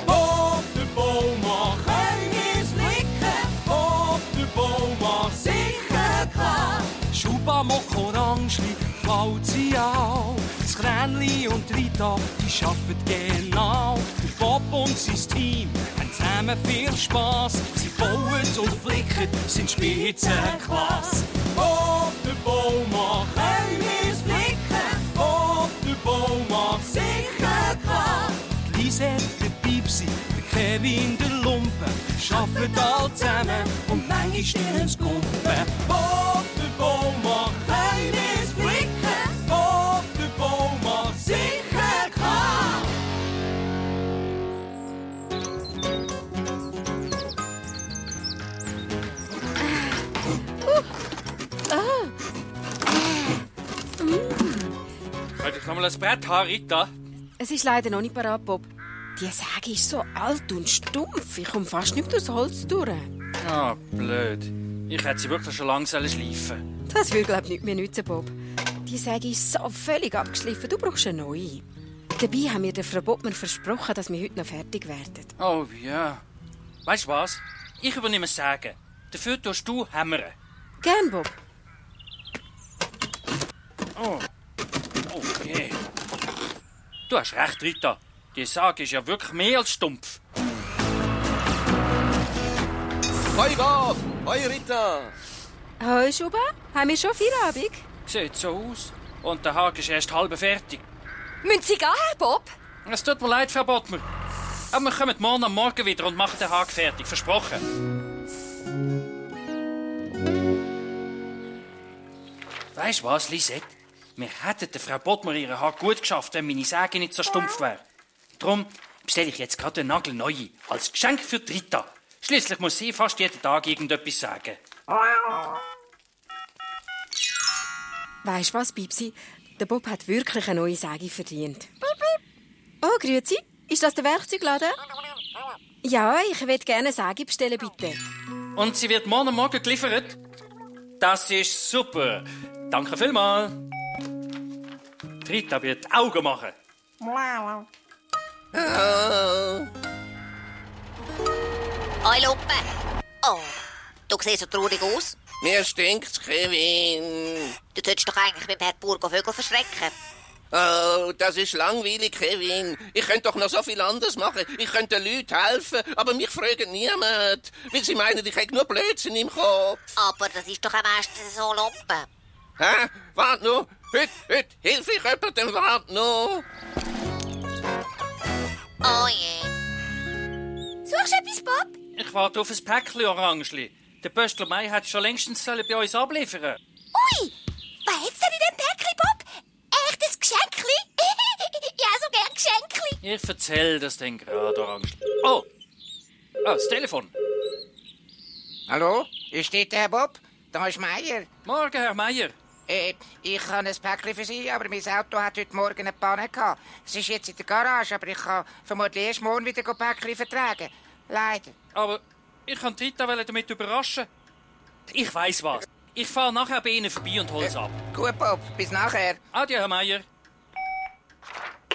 Bob der Baumann kann mir's flicken, Bob der Baumann sicher klar. Schubamock, Orangli, Klauzi auch. Das Kränli und Rita, die arbeiten genau. Der Bob und sein Team haben zusammen viel Spass. Sie bauen und flicken, sind Spitzenklasse. Bob der Baumann kann mir's flicken, Bob der Baumann sicher klar. Die Lisette, der Pipsi, der Kevin, der Lumpen, arbeiten alle zusammen und manchmal stillen's Kumpen. Bob der Baumann kann mir's flicken, Bob der Baumann sicher klar. Könnte ich noch mal ein Brett haben, Rita? Es ist leider noch nicht parat, Bob. Die Säge ist so alt und stumpf. Ich komme fast nicht durchs Holz durch. Ah, blöd. Ich hätte sie wirklich schon lange schleifen sollen. Das würde, glaube ich, nicht mehr nützen, Bob. Die Säge ist so völlig abgeschliffen. Du brauchst eine neue. Dabei haben wir der Frau Bottmann versprochen, dass wir heute noch fertig werden. Oh ja. Weißt du was? Ich übernehme das Sägen. Dafür tust du hämmern. Gern, Bob. Oh. Okay. Du hast recht, Rita. Die Sage ist ja wirklich mehr als stumpf. Hoi Bob, hoi Rita. Hoi, Schuba. Haben wir schon Feierabend? Sieht so aus. Und der Haken ist erst halb fertig. Müssen Sie gehen, Herr Bob? Es tut mir leid, Frau Bottmer. Aber wir kommen morgen am Morgen wieder und machen den Haken fertig. Versprochen. Weißt du was, Lisette? Wir hätten der Frau Bottmer ihren Haken gut geschafft, wenn meine Säge nicht so stumpf wäre. Darum bestelle ich jetzt gerade eine nagelneue. Als Geschenk für die Rita. Schließlich muss sie fast jeden Tag irgendetwas sagen. Weisst du was, Pipsi? Der Bob hat wirklich eine neue Säge verdient. Oh, grüezi. Ist das der Werkzeugladen? Ja, ich würde gerne eine Säge bestellen, bitte. Und sie wird morgen Morgen geliefert? Das ist super. Danke vielmals. Die Rita wird Augen machen. Hoi, Lupe. Oh, du siehst so traurig aus. Mir stinkt's, Kevin. Du solltest doch eigentlich mit dem Herrn Burger Vögel verschrecken. Oh, das ist langweilig, Kevin. Ich könnte doch noch so viel anderes machen. Ich könnte den Leuten helfen, aber mich fragt niemand. Weil sie meinen, ich hätte nur Blödsinn im Kopf. Aber das ist doch am meisten so Lumpen. Hä? Wart noch. Heute hilf ich jemandem, wart noch. Oh je. Suchst du etwas, Bob? Ich warte auf ein Päckchen Orangli. Der Pöstler Mai hat schon längstens bei uns abliefern. Ui, was hat's denn in dem Päckchen, Bob? Echtes Geschenkli? Ja, so gern Geschenkli. Ich erzähl das denn gerade, Orangli. Oh, das Telefon. Hallo, ist dort Herr Bob? Da ist Meier. Morgen, Herr Meier. Ich habe ein Päckchen für Sie, aber mein Auto hat heute Morgen eine Panne gehabt. Es ist jetzt in der Garage, aber ich kann vermutlich erst morgen wieder Päckchen vertragen. Leider. Aber ich kann Rita damit überraschen. Ich weiss was. Ich fahre nachher bei Ihnen vorbei und hol's ab. Gut, Bob. Bis nachher. Adieu, Herr Meier.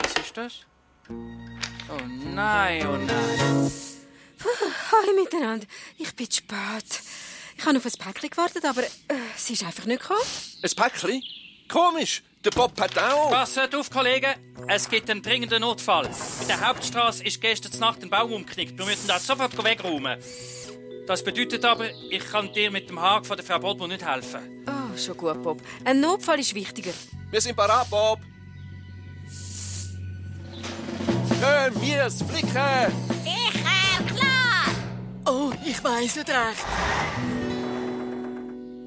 Was ist das? Oh nein, oh nein. Hi miteinander. Ich bin zu spät. Ich habe auf ein Päckchen gewartet, aber sie ist einfach nicht gekommen. Ein Päckchen? Komisch. Der Bob hat auch. Passet auf, Kollegen. Es gibt einen dringenden Notfall. In der Hauptstraße ist gestern Nacht ein Baum umgeknickt. Wir müssen das sofort wegräumen. Das bedeutet aber, ich kann dir mit dem Haken von der Frau Bottmann nicht helfen. Oh, schon gut, Bob. Ein Notfall ist wichtiger. Wir sind parat, Bob. Können wir's flicken? Sicher, klar. Oh, ich weiss nicht recht.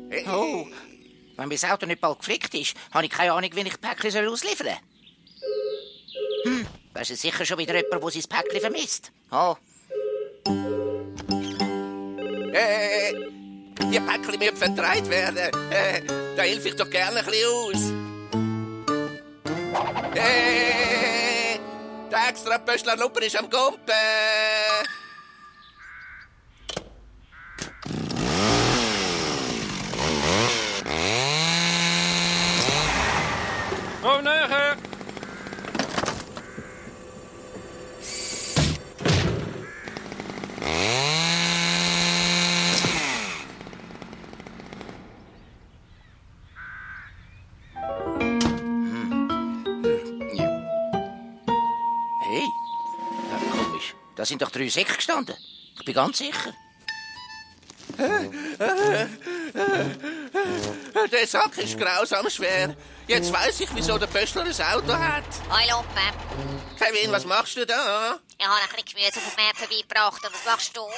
Hey. Oh, wenn mein Auto nicht bald geflickt ist, habe ich keine Ahnung, wie ich Päckchen ausliefern soll. Das ist sicher schon wieder jemand, der sein Päckchen vermisst. Oh. Die Päckchen müssen vertreibt werden. Da helfe ich doch gerne ein bisschen aus. Der extra Pöstler Lupper ist am Gumpen. Komm näher! Hey, ja, komisch. Da sind doch 3 Säcke gestanden. Ich bin ganz sicher. Der Sack ist grausam schwer. Jetzt weiss ich, wieso der Pöstler ein Auto hat. Hoi, Lumpe. Kevin, was machst du da? Ich habe ein bisschen Gemüse auf dem Markt vorbeigebracht. Und was machst du?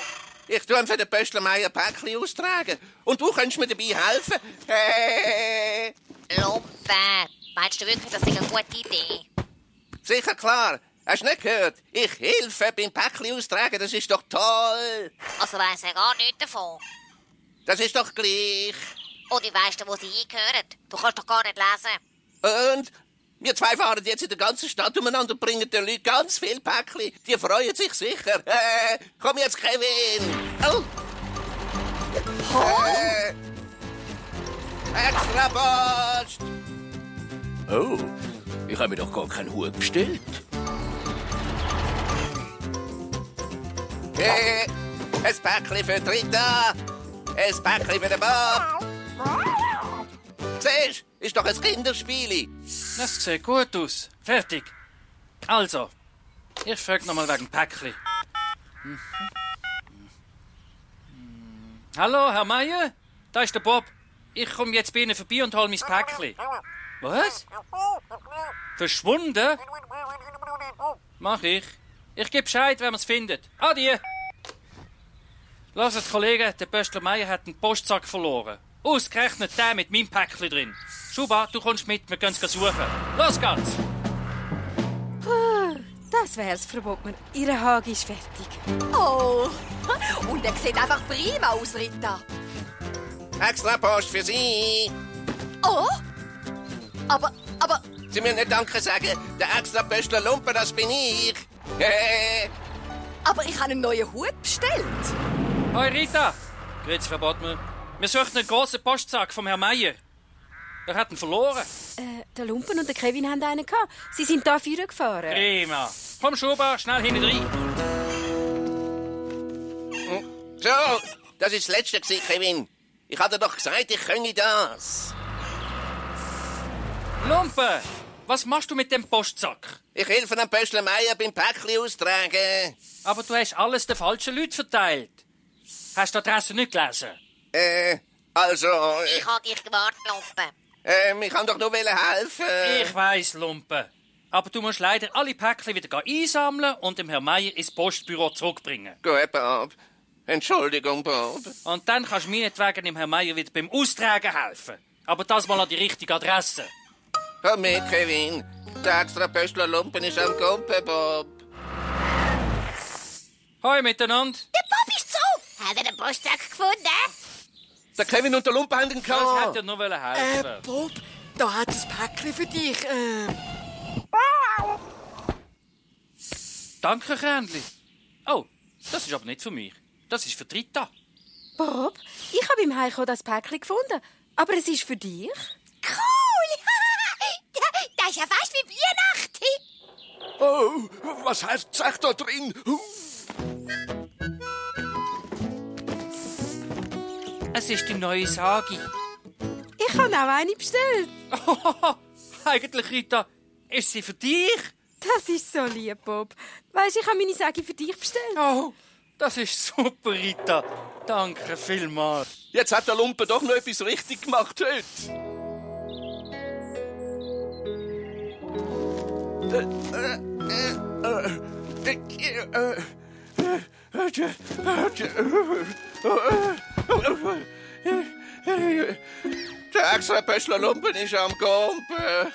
Ich tue für den Pöstler Meier Päckchen austragen. Und du könntest mir dabei helfen. Lumpe, meinst du wirklich, das ist eine gute Idee? Sicher klar. Hast du nicht gehört? Ich helfe beim Päckchen austragen. Das ist doch toll. Also weiss er gar nichts davon. Das ist doch gleich. Und wie weisst du, wo sie hingehören? Du kannst doch gar nicht lesen. Und? Wir zwei fahren jetzt in der ganzen Stadt umeinander und bringen den Leuten ganz viel Päckchen. Die freuen sich sicher. Komm jetzt, Kevin. Oh. Extra Post. Oh, ich habe mir doch gar keinen Hut bestellt. Ein Päckchen für Rita. Ein Päckchen für den Bob. Siehst du, ist doch ein Kinderspiel. Das sieht gut aus. Fertig. Also, ich frage noch mal wegen Päckli. Hallo, Herr Meier? Da ist der Bob. Ich komme jetzt bei Ihnen vorbei und hol mein Päckli. Was? Verschwunden? Mach ich. Ich gebe Bescheid, wenn man es findet. Adieu. Lasst, Kollegen, der Pöstler Meier hat einen Postsack verloren. Ausgerechnet der mit meinem Päckli drin. Schuba, du kommst mit, wir können es suchen. Los geht's! Das wär's, Frau Bockmann. Ihr Hag ist fertig. Oh, und er sieht einfach prima aus, Rita. Extra Post für Sie. Oh, aber... Sie müssen nicht Danke sagen. Der extra Pöstler Lumpe, das bin ich. Aber ich habe einen neuen Hut bestellt. Hoi Rita! Grüezi, Frau Bottmer. Wir suchen einen grossen Postsack vom Herrn Meier. Er hat ihn verloren. Der Lumpen und der Kevin haben einen gehabt. Sie sind da vorne gefahren. Prima. Komm, Schuba, schnell hinten rein. So, das ist das Letzte, Kevin. Ich hatte doch gesagt, ich könne das. Lumpe, was machst du mit dem Postsack? Ich helfe dem Pöstler Meier beim Päckchen austragen. Aber du hast alles den falschen Leuten verteilt. Hast du die Adresse nicht gelesen? Also... Ich habe dich gewartet, Lumpe. Ich kann doch nur helfen. Ich weiss, Lumpe. Aber du musst leider alle Päckchen wieder einsammeln und dem Herrn Meier ins Postbüro zurückbringen. Gut, Bob. Entschuldigung, Bob. Und dann kannst du meinetwegen dem Herrn Meier wieder beim Austragen helfen. Aber das mal an die richtige Adresse. Komm mit, Kevin. Der extra Pöstler Lumpen ist am Gumpen, Bob. Hoi miteinander. Der Bob ist so. Hat er den Postsack gefunden? Der Kevin und der Lumpen haben ihn Ich gehabt. hätte dir nur helfen. Bob, da hat es ein Päckchen für dich. Danke, Krändli. Oh, das ist aber nicht für mich. Das ist für Rita. Bob, ich habe im Heimkommen das Päckchen gefunden. Aber es ist für dich. Cool! Das ist ja fast wie Weihnachten. Oh, was heißt es da drin? Es ist die neue Sagi. Ich habe auch eine bestellt. Eigentlich, Rita, ist sie für dich? Das ist so lieb, Bob. Weisst, ich habe meine Sagi für dich bestellt. Oh, das ist super, Rita. Danke vielmals. Jetzt hat der Lumpe doch noch etwas richtig gemacht heute. Der extra Pöstler Lumpen ist am Gumpen.